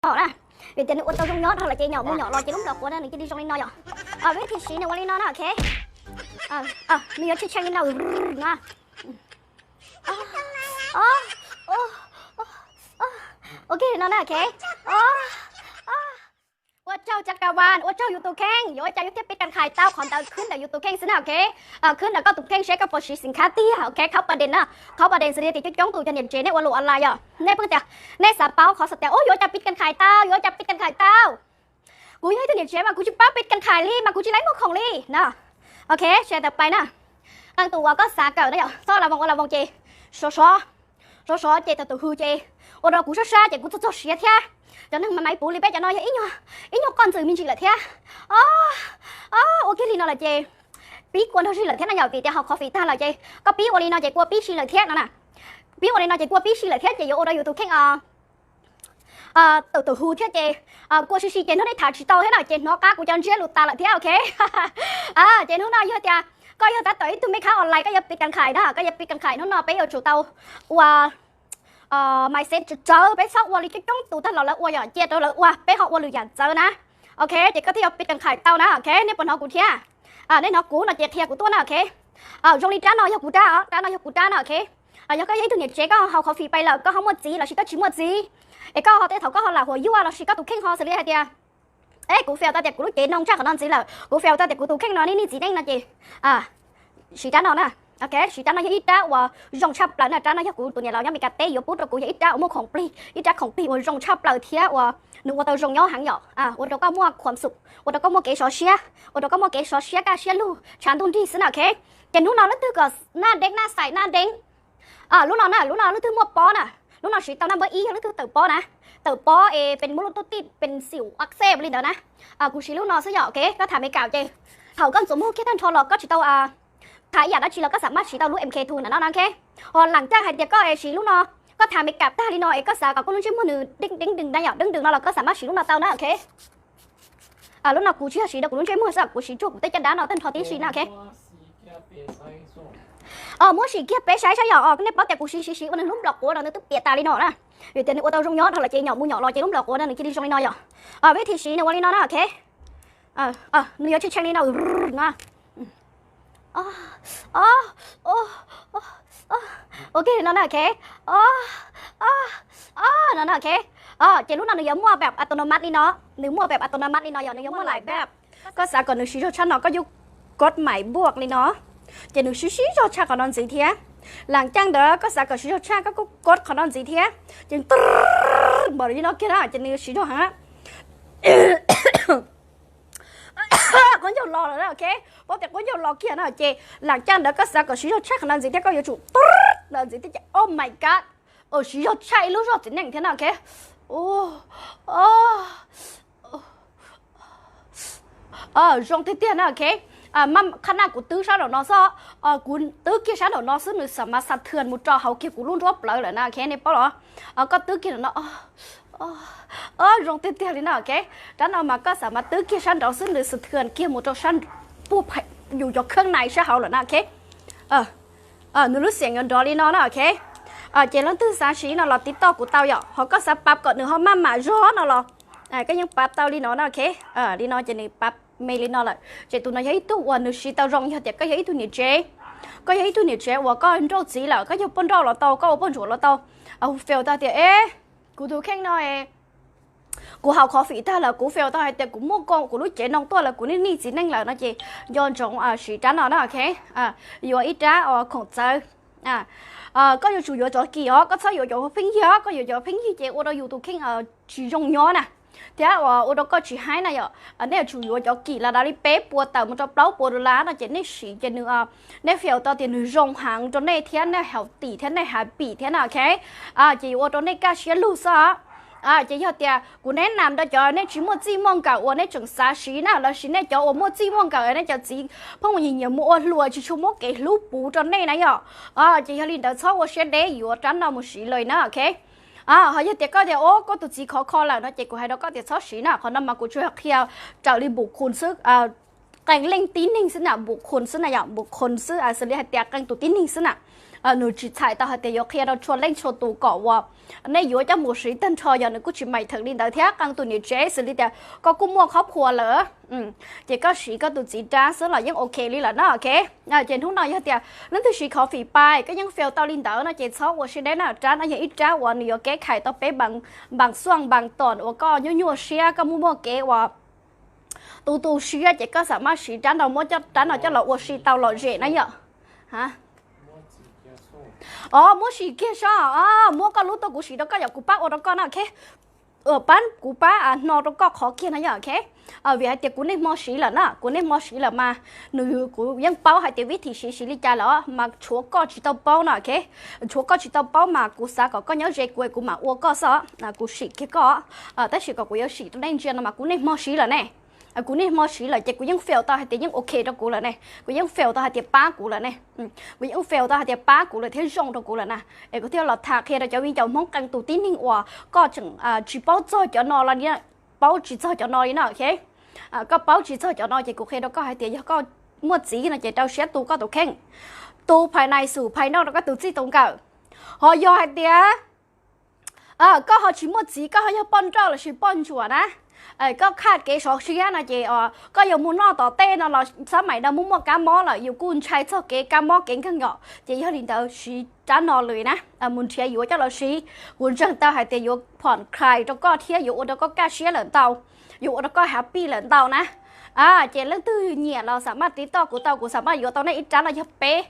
no na. Vim tias nws ua tau zoo nyob dhau lawm ces nyom mus nyom los ces lub nplawm quav no nws cia li zoo li no yom. Vib thi siv nws ua li no na, ok. Nws yuav tshee tshee li no na. Ok no na, ok. Ua tsaug cov kas vas, ua tsaug yus tus kheej, yuav ua cas yus thiaj pib kas khais tau qhov ntawd khwb ntawm yus tus kheej xwb na, ok. Khwb ntawm koj tus kheej seb koj puas siv xim khab tiag, ok, khaub pas dees na. Khaub pas dees xws li tias coob coob tus cov niam tsev nej ua lus online yom, nej pheej tias nej xav paub qhov xav tias ub yuav ua cas pib kas khais tau, yuav ua cas pib kas khais tau. Kuv yog ib tug niam tsev mas kuv tsis paub pib kas khais li mas kuv tsis laib muag khoom li na. Ok, sawv daws pais na. Qee tus uas koj xav kawm na yom, txhob la voos ua la voos ces sov sov, sov sov ces thaum tus hws ces ua rau kuv sab sab ces kuv txog txog siav thiab. Cov neeg mas maiv puv li peb cov no yog ib nyuag qoj ntxwm me ntsis lawm thiab. Ua kiag li no lawm ces pib kua nrog zig lawm thiab na yom, vim tias haus coffee tag lawm ces koj pib ua li no ces kua pib si lawm thiab no na. Pib ua li no ces kua pib si lawm thiab ces yuav ua rau yus tus kheej os tawm tawm hu thiab ces kua si si ces nrog nej tham tsis tau thiab na ces hnov qab kuv cov ntsiab lus tas lawm thiab, ok. Ces hnub no yog tias koj yog tab tom ib tug mej khab online koj yuav pib kas khais na, koj yuav pib kas khais hnub no peb yuav tsum tau ua maiv xev tsawv tsawv, peb txhob ua li coob coob tus tag los lawv ua yom, cia rau lawv ua peb ho ua lwm yam txawv na. Ok, ces koj thiaj yuav pib kas khais tau na, ok, nej puas hnov kuv thiab? Nej hnov kuv no ces qhia kuv tuaj na, ok. Zoo li rab no yog kuv rab os, rab no yog kuv rab na, ok. Yog koj yog ib tug niam tsev koj haus coffee pais lawm koj ho muaj txiv lossis koj tsis muaj txiv, es koj ho tej thaum koj ho lam huam yuaj lossis koj tus kheej ho xws li hais tias, e, kuv feel tau tias kuv lub cev noo tshaj qhov no ntxiv lawm, kuv feel tau tias kuv tus kheej no nej niaj txiv neej no ces siv rab no na. Ok, siv rab no yog ib rab uas zoo tshaj plaws na, rab no yog kuv tus niam laus nyob Meskas teb yuav pub rau kuv, yog ib rab uas muaj khoom plig, ib rab khoom plig uas zoo tshaj plaws thiab uas nws ua tau zoo nyob heev yom. Ua rau koj muaj khuam xum, ua rau koj muaj kev sov siab, ua rau koj muaj kev sov siab kaj siab lug tshav ntuj nrig xwb na, ok. Ces hnub no leej twg kom naj deeb naj xais naj deeb, lub no na, lub no leej twg muaj pob na, lub no siv tau na, npawb ib yog leej twg tawm pob na, tawm pob es pes muaj lub tuj tij pes xim ua xej li ntawd na. Kuv siv lub no xwb yom, ok, koj tham Meskas ces thaum koj ntxuav muag kiag tag nrho los koj tsis tau tham ib yam dab tsi los koj xam maj siv tau lub M K two na no, ok. Ho lam caaj hais tias koj es siv lub no, koj tham Meskas tag li no es koj xav kom koj lub ntsej muag nws deeb deeb dwg na yom, deeb dwg no los koj xam maj siv lub no tau na, ok. Lub no kuv tsis yog siv rau kuv lub ntsej muag xwb, kuv siv rau kuv tej caj dab no tag nrho tib si na, ok. Muab sim kiag peb saib saib yom, nej paub tias kuv siv siv siv ua nws lub nplawm quav no nws twb piam tas li no na. Vim tias nws ua tau zoo nyob dhau lawm ces nyom mus nyom los ces lub nplawm quav no nws cia li zoo li no yom. Vib thi siv nws ua li no na, ok. Nws yuav tshee tshee li no na. Ok no na, ok. No na, ok. Ces lub no nws yuav muaj pab autonomous li no, nws muaj pab autonomous li no yom, nws yuav muaj lais pab. Koj xav kom nws siv zog tshaj no koj yuav kov mais npuaj li no, ces nws siv siv zog tshaj qhov no ntxiv thiab. Lam caaj ntawd koj xav kom siv zog tshaj koj kuj kov qhov no ntxiv thiab, ces npaum li no kiag na ces nws siv zog heev. Quab ncaug los lawm na, ok. Paub tias quab ncaug los kiag na ces lam caaj ntawd koj xav kom siv zog tshaj qhov no ntxiv thiab koj yuav tsum ntawd ntxiv thiab ces oh my god, siv zog tshaj ib lub zog txiv neej thiab na, ok. Zoo tiag tiag na, ok. Qhab naj kuv twb sab nraum no xwb, kuv twb kiag sab nraum no xwb nws xam mas xa thwm mus rau hauv kiag kuv lub nruab plawv lawm na, ok, nej paub los? Koj twb kiag nraum no, zoo tiag tiag li na, ok. Rab no mas koj xam mas twb kiag sab nraud xwb nws xa thwm kiag mus rau sab puag yus cov kheeb nais sab hauv lawm na, ok. Nws lub xeem yuav nrov li no na, ok. Ces leej twg xav siv no los tiv toj kuv tau yom, ho koj xav pab kom nws ho maj mam zog no los koj yeej pab tau li no na, ok. Li no ces nws pab me li no lawm ces tus no yog ib tug uas nws siv tau zoo yog tias koj yog ib tug niam tsev, koj yog ib tug niam tsev uas koj nrauj txiv lawm, koj yog poj nrauj los tau, koj ua poj ntsuam los tau, feel tau tias e, kuv tus kheej no kuv haus coffee tag lawm kuv feel tau hais tias kuv muaj kuv lub cev noo tuaj lawm, kuv niaj niaj txiv neej lawm no ces nco ntsoov siv rab no na, ok. Yuav ib rab khoom txawv. Koj yuav tsum yuav cov kim os, koj txhob yuav cov pheej yig os, koj yuav cov pheej yig ces ua rau yus tus kheej tsis zoo nyob na, thiab ua rau koj tsis haib na yom. Nej yuav tsum yuav cov kim las dav li peb puas tawm mus rau plaub puas dollar no ces nej siv ces nws, nej feel tau tias nws zoo heev rau nej thiab nej haus tim thiab nej happy thiab na, ok. Ces yuav ua rau nej kaj siab lug xwb os. Ces yog tias kuv neb nam rau cov nej tsis muaj txij muaj nkawm uas nej tseem xav siv na, lossis nej cov uas muaj txij muaj nkawm nej cov txiv phooj ywg nyiam mus ua hluas tsis tshua muab kev hlub puv rau nej na yom. Ces yog li ntawd txhob ua siab deb yuav rab no mus siv li na, ok. Ho yog tias koj tias o koj tus txiv khov kho lawm no ces kuv hais rau koj tias txhob siv na, qhov no mas kuv tsuas qhia raws li npum khun xwb, qee leej tib neeg xwb na, npum khun xwb na yom, npum khun xwb xws li hais tias qee tus tib neeg xwb na. nws tsis txhais tau hais tias yuav qhia rau txhua leej txhua tus kom uas nej yuav coj mus siv tag nrho, yog nws kuj tsis maim theem li ntawd thiab. Qee tus niam tsev xws li tias koj kuj muaj khaub khua lawm, ces koj siv koj tus txiv rab xwb los yeej ok li lawm na, ok. Ces hnub no yog tias leej twg siv coffee pie koj yeej fail tau li ntawd no ces txhob ua siab deb na, rab no yog ib rab uas nws yuav kev khais tau peb npam xuaj npam tom uas koj nyuaj nyuaj siab, koj muaj muaj kev uas tu tu siab, ces koj xam maj siv rab no, muab rab no coj los ua si tau lom zem na yom. Os, muab sim kiag soj, muab koj lub tuaj kuv sim rau koj yom, kuv pab ua rau koj na, ok. Pab, kuv pab hno rau koj qhov kiag no yom, ok. Vim hais tias kuv niaj hmo siv lawm na, kuv niaj hmo siv lawm mas nws, kuv yeej paub hais tias vib thim siv siv li cas lawm mas tshuav koj tsis tau paub no, ok. Tshuav koj tsis tau paub mas kuv xav kom koj nyob ze kuv, kuv mam ua koj xwb, kuv sim kiag koj. Tab sis kom kuv yuav sim rau nej ntsia no mas kuv niaj hmo siv lawm ne. Kuv niaj hmo siv lawm ces kuv yeej fail tau hais tias yeej ok rau kuv lawm ne, kuv yeej fail tau hais tias pab kuv lawm ne. Kuv yeej fail tau hais tias pab kuv lawm thiab zoo rau kuv lawm na. Es kuv thiaj los tham qhia rau cov viv ncaus Hmoob qee tus tib neeg uas koj tseem tsis paub txog cov no los, paub tsis txog cov no li na, ok. Koj paub tsis txog cov no ces kuv qhia rau koj hais tias yog koj muaj txiv no ces rau siab tu koj tus kheej, tu phais nais xum phais noj rau koj tus txij tus nkawm. Ho yog hais tias koj ho tsis muaj txiv, koj ho yog poj nrauj lossis poj ntsuam na, koj khaj kev sov siab no ces koj yuav mus noj tom tej no los xab maim no muaj muaj kab mob lawm, yus kuj ntshai txog kev kab mob kev nkeeg yom. Ces yog li ntawd siv rab no lawm na, mus nrhiav yuav coj los siv. Kuv ntseeg tau hais tias yuav phom khais rau koj thiab yuav ua rau koj kaj siab lawm ntau, yuav ua rau koj happy lawm ntau na. Ces leej twg nyiam los xam maj tiv toj kuv tau, kuv xam maj yuav tau nej ib rab no yog peb,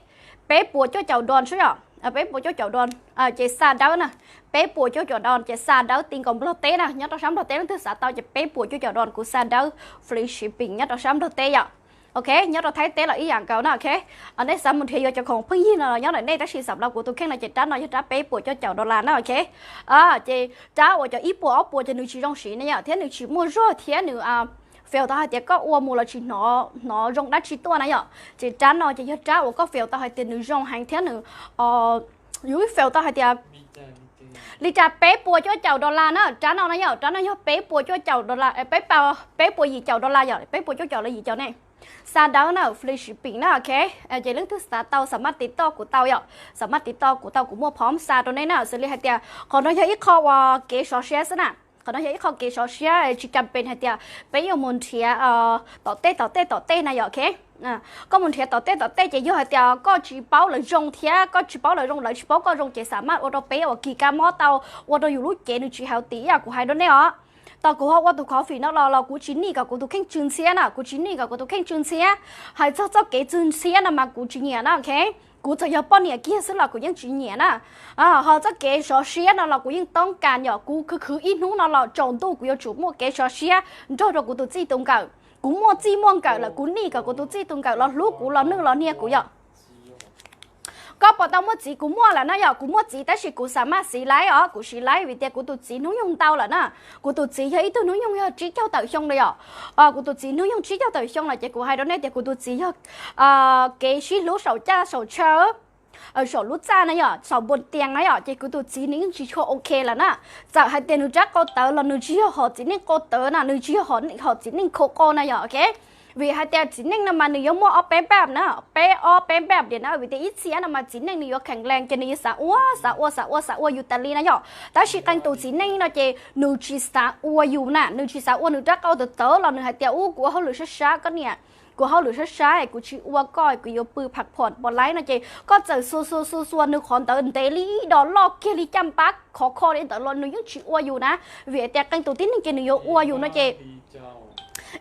peb puas cuaj caum don xwb yom, peb puas cuaj caum don. Ces xa dawb na, peb puas cuaj caum don ces xa dawb ti nkaus Nplog teb na, nyob rau sab Nplog teb leej twg xav tau ces peb puas cuaj caum don kuv xa dawb free shipping nyob rau sab Nplog teb yom. Ok, nyob rau Thaib teb los ib yam nkaus na, ok. Nej xav mus nrhiav yuav cov khoom pheej yig no los nyob ntawm nej, tab sis xam los kuv tus kheej no ces rab no yog rab peb puas cuaj caum dollar na, ok. Ces rab uas cov ib puas ob puas ces nws tsis zoo siv ne yom, thiab nws tsis muaj zog thiab nws fail tau hais tias koj ua mus los tsis hnov, hnov zoo dab tsi tuaj na yom. Ces rab no ces yog rab uas koj fail tau hais tias nws zoo heev thiab nws, yus fail tau hais tias li cas peb puas cuaj caum dollar na, rab no na yom, rab no yog peb puas cuaj caum dollar, peb puas yim caum dollar yom, peb puas cuaj caum los yim caum ne. Xa dawb na, free shipping na, ok. Ces leej twg xav tau xam maj tiv toj kuv tau yom, xam maj tiv toj kuv tau, kuv muaj phom xa rau nej na. Xws li hais tias qhov no yog ib qho uas kev sov siab xwb na, qhov no yog ib qho kev sov siab, tsis kam pes hais tias peb yuav mus nrhiav tom tej tom tej tom tej na yom, ok. Koj mus nrhiav tom tej tom tej ces yog hais tias koj tsis paub lawv zoo thiab koj tsis paub lawv zoo, lawv tsis paub koj zoo ces xam maj ua rau peb uas kis kab mob tau, ua rau yus lub cev nws tsis hav tis ib yam kuv hais rau nej os. Tos kuv ho ua tus coffee no los los kuv tsis nij kom kuv tus kheej tsw ntxhiab na, kuv tsis nij kom kuv tus kheej tsw ntxhiab. Hais txog txoj kev tsw ntxhiab no mas kuv tsis nyiam na, ok. Kuv txawm yog poj niam kiag xwb los kuv yeej tsis nyiam na. Ho txoj kev sov siab no los kuv yeej toob kas yom, kuv khwv khwv ib hnub no los tsaus ntuj kuv yuav tsum muaj kev sov siab nrog rau kuv tus txij tus nkawm. Kuv muaj txij muaj nkawm lawm kuv nij kom kuv tus txij tus nkawm los hlub kuv los nwj los hnia kuv yom. Koj puas tau muaj txiv? Kuv muaj lawm na yom, kuv muaj txiv tab sis kuv xam maj siv laib os, kuv siv laib vim tias kuv tus txiv hnub nyoog ntau lawm na. Kuv tus txiv yog ib tug hnub nyoog yog tsib caug tawm xyoo lawm yom. Kuv tus txiv hnub nyoog tsib caug tawm xyoo lawm ces kuv hais rau nej tias kuv tus txiv yog kev sib hlub saum caj saum chaw, saum lub txaj na yom, saum npuas tias na yom, ces kuv tus txiv nws yeej tsis tshua ok lawm na. Txawm hais tias nws rab qau tawv los nws tsis yog hom txiv neej qau tawv na, nws tsis yog hom txiv neej khau qau na yom, ok. Vim hais tias txiv neej no mas nws yuav muaj ob peb npaj na, peb ob peb npaj tias na, vim tias ib txhia no mas txiv neej nws yuav kheev lees ces nws yuav xav ua xav ua xav ua xav ua yus tas li na yom. Tab sis qee tus txiv neej no ces nws tsis xav ua yus na, nws tsis xav ua, nws rab qau tawv tawv los nws hais tias ub kuv ua hauj lwm sab sab koj niam, kuv hauj lwm sab sab kuv tsis ua koj kuv yuav pw pham phom pom laib no ces koj txawm xuas xuas xuas xuas nws qhov ntawd ntev li ib dos loj kiag li caj npab khov kho li ntawd los nws yeej tsis ua yus na. Vim tias qee tus tib neeg ces nws yuav ua yus no ces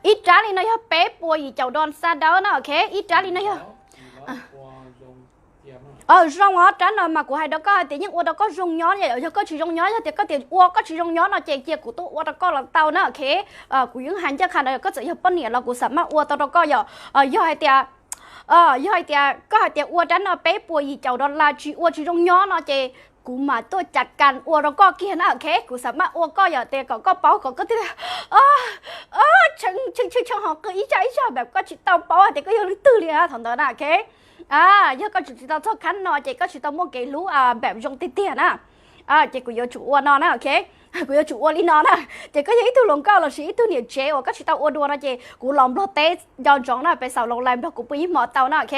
ib rab li no yog peb puas yim caum dos xa dawb na, ok. Ib rab li no yog zoo os, rab no mas kuv hais rau koj hais tias yeej ua rau koj zoo nyob, yog koj tsis zoo nyob, yog tias koj tias ua koj tsis zoo nyob no ces cia kuv tuaj ua rau koj los tau na, ok. Kuv yeej hais ncaj qha na, koj txawm yog poj niam los kuv xam maj ua tau rau koj yom. Yog hais tias, yog hais tias koj hais tias ua rab no peb puas yim caum dollar tsis ua tsis zoo nyob no ces kuv mam tuaj cas kas ua rau koj kiag na, ok. Kuv xam maj ua koj yom, tias kom koj paub kom koj thiaj tshee tshee tshee ho qw ib zaj ib zaj npam koj tsis tau paub hais tias koj yog leej twg li na thaum ntawd na, ok. Yog koj tsis tau txog khab no ces koj tsis tau muaj kev hlub npam zoo tiag tiag na. Ces kuv yuav tsum ua no na, ok. Kuv yuav tsum ua li no na. Ces koj yog ib tug hluas nkauj lossis ib tug niam tsev uas koj tsis tau ua dua no ces kuv los Nplog teb nco ntsoov na, pes xaus los lais Nplog kuv pw ib hmo tau na, ok.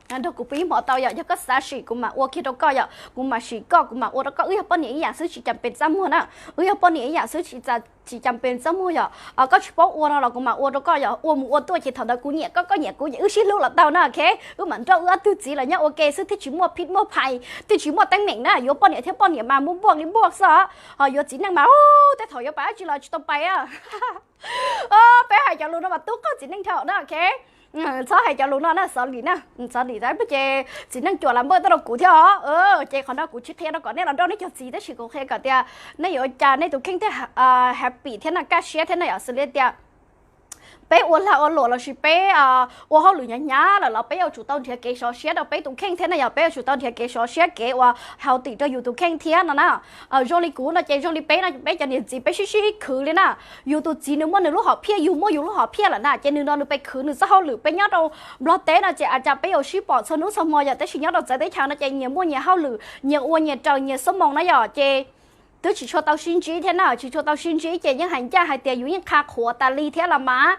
Nrog kuv pw ib hmo tau yom, yog koj xav sim kuv mam ua kiag rau koj yom, kuv mam sim koj, kuv mam ua rau koj. Wb yog poj niam ib yam xwb tsis cas pes txaj muag na, wb yog poj niam ib yam xwb tsis cas pes txaj muag yom. Koj tsis paub ua no los kuv mam ua rau koj yom, ua mus ua tuaj ces thaum ntawd kuv nyiam koj, koj nyiam kuv, wb sib hlub los tau na, ok. Wb mam nrauj wb ob tug txiv los nyob ua ke xwb thiaj tsis muaj phij muaj phais, thiaj tsis muaj teeb meem na. Yuav poj niam thiab poj niam mas muaj npuaj li npuaj xwb, ho yuav txiv neej mas tej thaum yuav pais dab tsi los tsis tau pais. Peb hais cov lus no mas tub qaug txiv neej dhau na, ok. Txhob hais cov lus no na, xov lim na, xov lim tab ces txiv neej cuam las npawj tuaj rau kuv thiab os. Ces qhov no kuv tsis qhia rau kom nej los nrauj nej cov txiv, tab sis kuv qhia kom tias nej yuav ua cas nej tus kheej thiaj happy thiab no, kaj siab thiab no yom. Xws li tias peb ua lag ua luam lossis peb ua hauj lwm hnyav hnyav lawm los peb yuav tsum tau nrhiav kev sov siab rau peb tus kheej thiab no yom, peb yuav tsum tau nrhiav kev sov siab kev ua haus tim rau yus tus kheej thiab no na. Zoo li kuv no ces zoo li peb no, peb cov niam txiv peb sib sib khwv li na. Yus tus txiv nws muaj nws lub hom phiaj, yus muaj yus lub hom phiaj lawm na, ces nws no nws pes khwv nws txoj hauj lwm, peb nyob rau Nplog teb no ces a cas peb yuav sib pom txhua hnub txhua hmo yom, tab sis nyob rau txawv teb chaws no ces nyias muaj nyias hauj lwm, nyias ua nyias raws nyias xuab moos na yom, ces twb tsis tshua tau sib ntsib thiab na, tsis tshua tau sib ntsib ces yeej hais ncaj hais tias yus yeej qha qhuav tas li thiab los mas.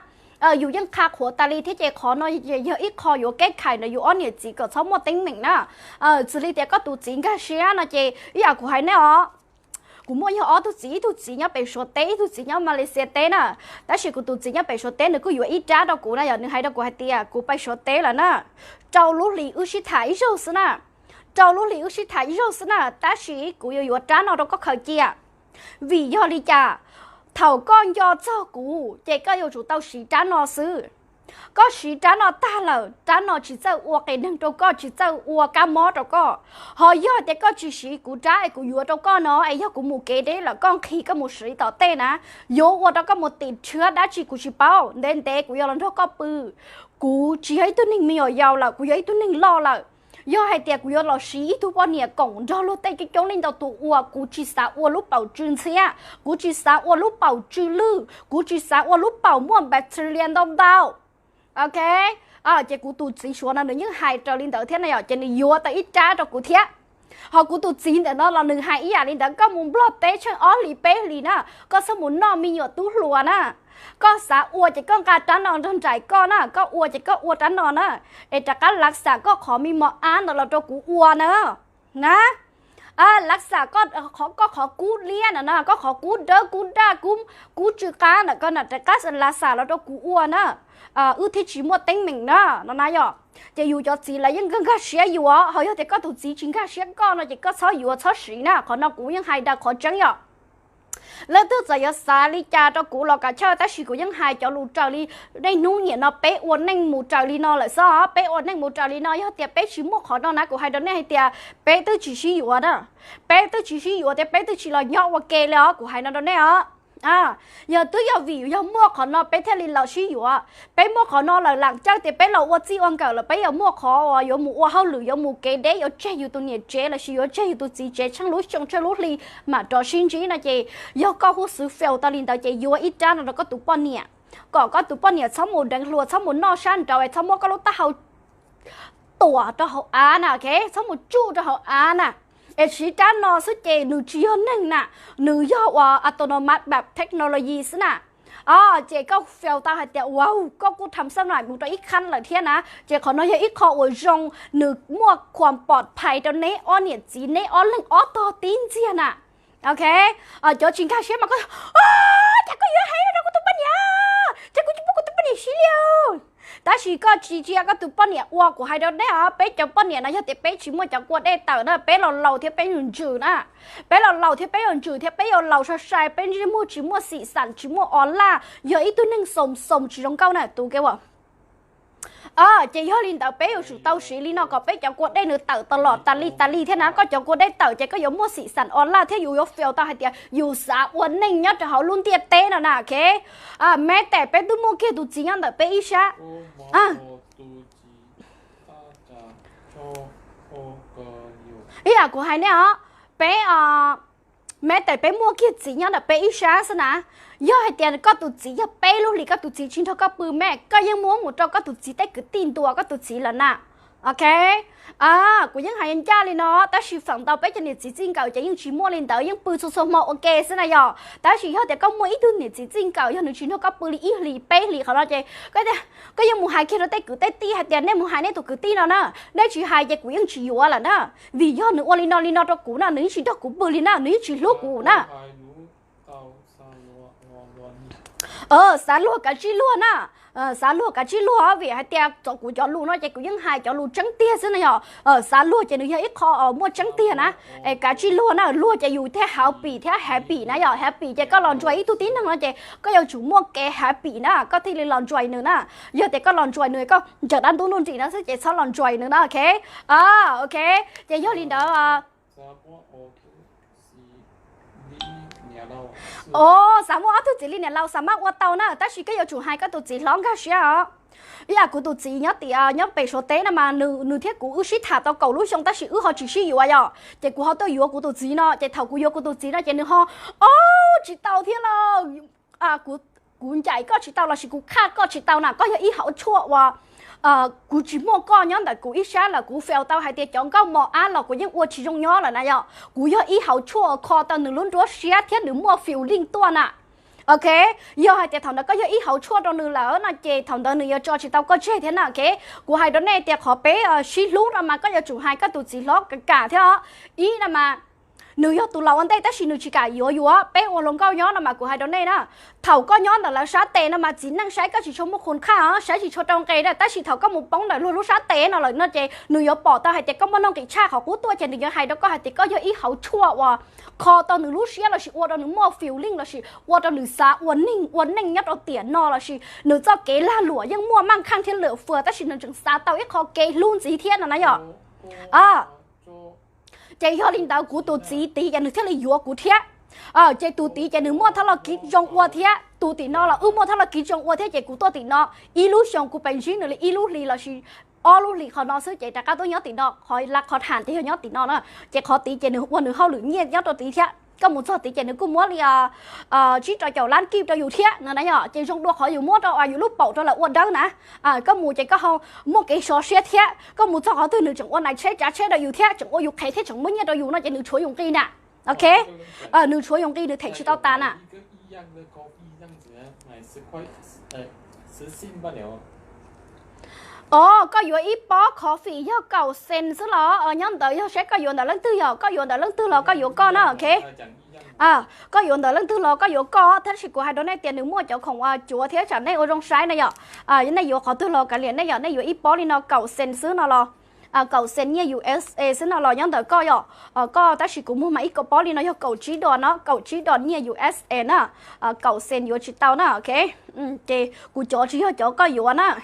Yus yeej qha qhuav tas li thiab ces qhov no yog ib qho yuav keb khais ntawm yus ob niam txiv kom txhob muaj teeb meem na. Xws li tias koj tus txiv nkag siab no ces ib yam kuv hais nej os, kuv muaj yog ob tug txiv, ib tug txiv nyob pem Suav teb, ib tug txiv nyob Malaysia teb na. Tab sis kuv tus txiv nyob pem Suav teb nws kuj yuav ib rab rau kuv na yom, nws hais rau kuv hais tias kuv pais Suav teb lawm na, rau lub hli wb sib tham ib zaug xwb na, rau lub hli wb sib tham ib zaug xwb na, tab sis kuv yuav yuav rab no rau koj khaws cia. Vim yog li cas? Thaum koj nco txog kuv ces koj yuav tsum tau siv rab no xwb. Koj siv rab no tag lawm, rab no tsis txawj ua qias neeg rau koj, tsis txawj ua kab mob rau koj. Ho yog tias koj tsis siv kuv rab es kuv yuav rau koj no es yog kuv mus kev deb lawm koj nqhis koj mus siv tom tej na, yuav ua rau koj mus tim tshiab dab tsi kuv tsis paub, ntev ntev kuv yuav los nrog koj pw. Kuv tsis yog ib tug neeg me nyuam yaus lawm, kuv yog ib tug neeg loj lawm. Yog hais tias kuv yuav los siv ib tug poj niam koom nrog luag tej coob coob leej ntau tus ua, kuv tsis xav ua lub paum tsw ntxhiab, kuv tsis xav ua lub paum tsw lwj, kuv tsis xav ua lub paum muaj bacteria ntau ntau. Ok, ces kuv tus txiv Suav no nws yeej hais raws li ntawd thiab na yom, ces nws yuav tau ib rab rau kuv thiab. Ho kuv tus txiv ntawm no los nws hais ib yam li ntawd, koj mus Nplog teb tsheej ob hlis peb hlis na, koj txhob mus noj me nyuam tub hluas na. Koj xav ua ces koj nqa rab no nrog nraim koj na, koj ua ces koj ua rab no na, es rov qab lav xam koj qhov me mos ab ntawd los rau kuv ua na. Na, lav xam koj qhov kub liab na, koj qhov kub dawb kub daj kub tsw qab ntawm koj na, rov qab lav xam los rau kuv ua na. Wb thiaj tsis muaj teeb meem na, no na yom. Ces yus cov txiv lawv yeej nkag nkag siab yuav, ho yog tias koj tus txiv tsis nkag siab koj no ces koj txhob yuav txhob siv na, qhov no kuv yeej hais daws qhov tseeb yom. Leej twg txawm yuav xav li cas rau kuv los kav chawj, tab sis kuv yeej hais cov lus raws li nej hnub niam no peb ua neej mus raws li no lawm xwb, peb ua neej mus raws li no, yog tias peb tsis muaj qhov no na, kuv hais rau nej hais tias peb twb tsis sib yuav na, peb twb tsis sib yuav thiab peb twb tsis los nyob ua ke li os, kuv hais no rau nej os. Yog twb yog vim yog muaj qhov no peb thiaj li los sib yuav, peb muaj qhov no lawm lam caij tias peb los ua txij ua nkawm lawm peb yuav muaj qhov uas yuav mus ua hauj lwm, yuav mus kev deb, yuav tseg yus tus niam tsev lossis yuav tseg yus tus txiv tsev tsheej lub xyoo tsheej lub hli mam rov sib ntsib no ces yog koj huj xwv fail tau li ntawd ces yuav ib rab no rau koj tus poj niam, kom koj tus poj niam txhob mus deev hluas, txhob mus noj sab nraud, txhob muab koj lub taub hau tuam rau hauv av na, ok, txhob mus tsuj rau hauv av na. Es siv rab no xwb ces nws tsis yog neeg na, nws yog uas autonomous technology xwb na. Ces koj fail tau hais tias wow, koj kuj tham xab nais mus rau ib khab lawm thiab na, ces qhov no yog ib qho uas zoo, nws muaj khuam pom phais rau neb ob niam txiv, neb ob leeg ob tog tib ntxiag na. Ok, cov tsis nkag siab mas koj, cas koj yuav hais rau kuv tus poj niam, cas kuv tsis pub kuv tus poj niam siv li. Tab sis koj tsis cia koj tus poj niam ua, kuv hais rau nej os, peb cov poj niam no yog tias peb tsis muaj cov kua dej tawm na, peb los laus thiab peb yuav ntsws na. Peb los laus thiab peb yuav ntsws thiab peb yuav laus sai sai, peb ntsej muag tsis muaj xim xam tsis muaj o laj, yog ib tug neeg xoos xoos tsis zoo nkauj na tus ke a. Ces yog li ntawd peb yuav tsum tau siv li no kom peb cov kua dej nws tawm tas los tas li tas li thiab na. Koj cov kua dej tawm ces koj yuav muaj xim xam o laj thiab yus yuav fail tau hais tias yus xav ua neej nyob rau hauv lub ntiaj teb no na, ok. Meb tes peb twb muaj kiag tus txiv nyob ntawm peb ib sab. Ib yam kuv hais nej os, peb, meb tes peb muaj kiag txiv nyob ntawm peb ib sab xwb na. Yog hais tias koj tus txiv yog peb lub hlis koj tus txiv tsis nrog koj pw, meb koj yeej muab mus rau koj tus txiv tej kwv tij ntuas koj tus txiv lawm na. Ok, kuv yeej hais ncaj li no, tab sis feem ntau peb cov niam txiv txij nkawm ces yeej tsis muaj li ntawd, yeej pw txhua txhua hmo ua ke xwb na yom. Tab sis yog tias koj muaj ib tug niam txiv txij nkawm, yog nws tsis nrog koj pw li ib hlis peb hlis qhov no ces koj yeej mus hais kiag rau tej kwv tej tij hais tias nej mus hais nej tus kwv tij no na, nej tsis hais ces kuv yeej tsis yuav lawm na. Vim yog nws ua li no li no rau kuv na, nws yeej tsis nrog kuv pw li na, nws yeej tsis hlub kuv na. Xav luag kav tsij luag na, xav luag kav tsij luag, vim hais tias txog kuv cov lus no ces kuv yeej hais cov lus tseeb tiag xwb na yom. Xav luag ces nws yog ib qho muaj tseeb tiag na. Es kav tsij luag na, luag ces yus thiaj happy thiab happy na yom. Happy ces koj los nrog ib tug tib neeg no ces koj yuav tsum muaj kev happy na koj thiaj li los nrog nws na. Yog tias koj los nrog nws koj ntsaws dab ntub nruj nrim no xwb ces txhob los nrog nws na, ok. Ok, ces yog li ntawd. Os, xav muaj ob tug txiv li niam laus xav mas ua tau na, tab sis koj yuav tsum hais koj tus txiv hlob nkag siab os. Ib yam kuv tus txiv nyob tim nyob pem Suav teb no mas nws thiab kuv wb sib tham tau kaum lub xyoo tab sis wb ho tsis sib yuav yom. Ces kuv ho tuaj yuav kuv tus txiv no, ces thaum kuv yuav kuv tus txiv no ces nws ho, o, tsis tau thiab los. Kuv ncaim koj tsis tau lossis kuv qhaj koj tsis tau na, koj yog ib hauv tshuaj uas kuv tsis muaj koj nyob ntawm kuv ib sab lawm, kuv feel tau hais tias cov nkauj mos ab los kuv yeej ua tsis zoo nyob lawm na yom. Kuv yog ib hauv tshuaj uas kho tau nws lub nruab siab thiab nws muaj feeling tuaj na. Ok, yog hais tias thaum ntawd koj yog ib hauv tshuaj rau nws lawm no ces thaum ntawd nws yuav tso tsis tau koj tseg thiab na, ok. Kuv hais rau nej tias qhov peb sib hlub no mas koj yuav tsum hais koj tus txiv hlob kam kam thiab os. Ib no mas nws yog tus laus ua ntej tab sis nws tsis kam yuav yus, peb ua hluas nkauj nyob no mas kuv hais rau nej na, thaum koj nyob ntawm lawv sab tes no mas txiv neej saib koj tsis tshua muaj khun khaj os, saib tsis tshua rau nqe na, tab sis thaum koj mus poob ntawm luag lub sab tes no lawm no ces nws yuav pom tau hais tias koj muaj nuj nqis tshaj qhov qub tuaj ces nws yuav hais rau koj hais tias koj yog ib hauv tshuaj uas kho tau nws lub siab lossis ua rau nws muaj feeling lossis ua rau nws xav ua neeg ua neej nyob rau tiam no lossis nws txoj kev lag luam yeej muaj maj kheej thiab lwm fwm tab sis nws tseem xav tau ib qho kev hlub ntxiv thiab no na yom. Ces yog li ntawd kuv tus txiv tid ces nws thiaj li yuav kuv thiab. Ces tus tid ces nws muaj thaj loj kiv zoo ua thiab, tus tim no los wb muaj thaj loj kiv zoo ua thiab ces kuv tuaj tim no ib lub xyoo kuv pes ntsib nws li ib lub hlis lossis ob lub hlis qhov no xwb ces rov qab tuaj nyob tim no, qhov la qhov tham ces yog nyob tim no na. Ces qhov tid ces nws ua nws hauj lwm nyiaj nyob rau tid thiab, koj mus txog tid ces nws kuj muab li tsib rau caum lab kib rau yus thiab no na yom. Ces zoo dua qhov yus muab rau yus lub paum rau lawv ua dawb na. Koj mus ces koj ho muaj kev sov siab thiab, koj mus txog qhov twg nws tseem ua nais tsheb tsav tsheb rau yus thiab tseem ua yus qhev thiab tseem muab nyiaj rau yus no ces nws tshuav yus nqi na. Ok, nws tshuav yus nqi nws them tsis tau tas na. Os, koj yuav ib pob coffee yog kaum cent xwb los? Nyob ntawd yog seb koj yuav ntawm leej twg, yog koj yuav ntawm leej twg los koj yuav koj na, ok. Koj yuav ntawm leej twg los koj yuav koj, tab sis kuv hais rau nej tias nws muaj cov khoom cuav thiab tsam nej ua zoo saib na yom. Nej yuav qhov twg los kav liam nej yom, nej yuav ib pob li no kaum cent xwb no los, kaum cent nyiaj U S A xwb no los nyob ntawm koj yom. Koj tab sis kuv muag mas ib pob li no yog kaum tsib dos no, kaum tsib dos nyiaj U S A na, kaum cent yuav tsis tau na, ok. Ces kuv cov tsis yog cov koj yuav na.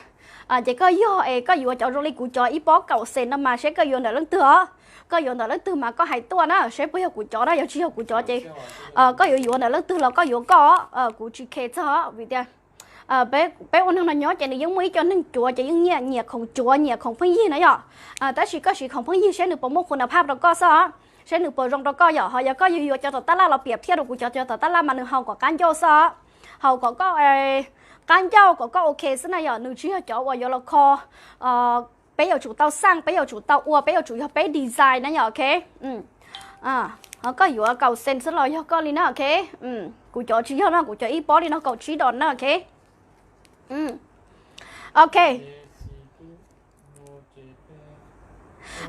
Ces koj yog es koj yuav cov zoo li kuv cov ib pob kaum cent no mas seb koj yuav ntawm leej twg os. Koj yuav ntawm leej twg mas koj hais tuaj na seb puas yog kuv cov na, yog tsis yog kuv cov ces koj yuav yuav ntawm leej twg los koj yuav koj, kuv tsis khe txog vim tias peb ua neeg no nyob ces nws yeej muaj ib co neeg cuav ces yeej nyiam nyiam khoom cuav nyiam khoom pheej yig na yom. Tab sis koj siv khoom pheej yig seb nws puas muaj khun a phaj rau koj xwb, seb nws puas zoo rau koj yom. Ho yog koj yuav yuav cov tom tab laj los piam thiaj rau kuv cov cov tom tab laj mas nws haus kom qab ncauj xwb, haus kom koj qab ncauj kom koj ok xwb na yom. Nws tsis yog cov uas yuav los kho, peb yuav tsum tau xaj, peb yuav tsum tau ua, peb yuav tsum yog peb design na yom, ok. Ho koj yuav kaum cent xwb los yog koj li na, ok. Kuv cov tsis yog no, kuv cov ib pob li no kaum tsib dos na, ok. Ok.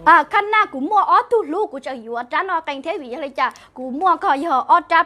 Khab naj kuv muaj ob tug hlub, kuv tseem yuav rab no qee thiab vim yog li cas kuv muaj ko yog ob rab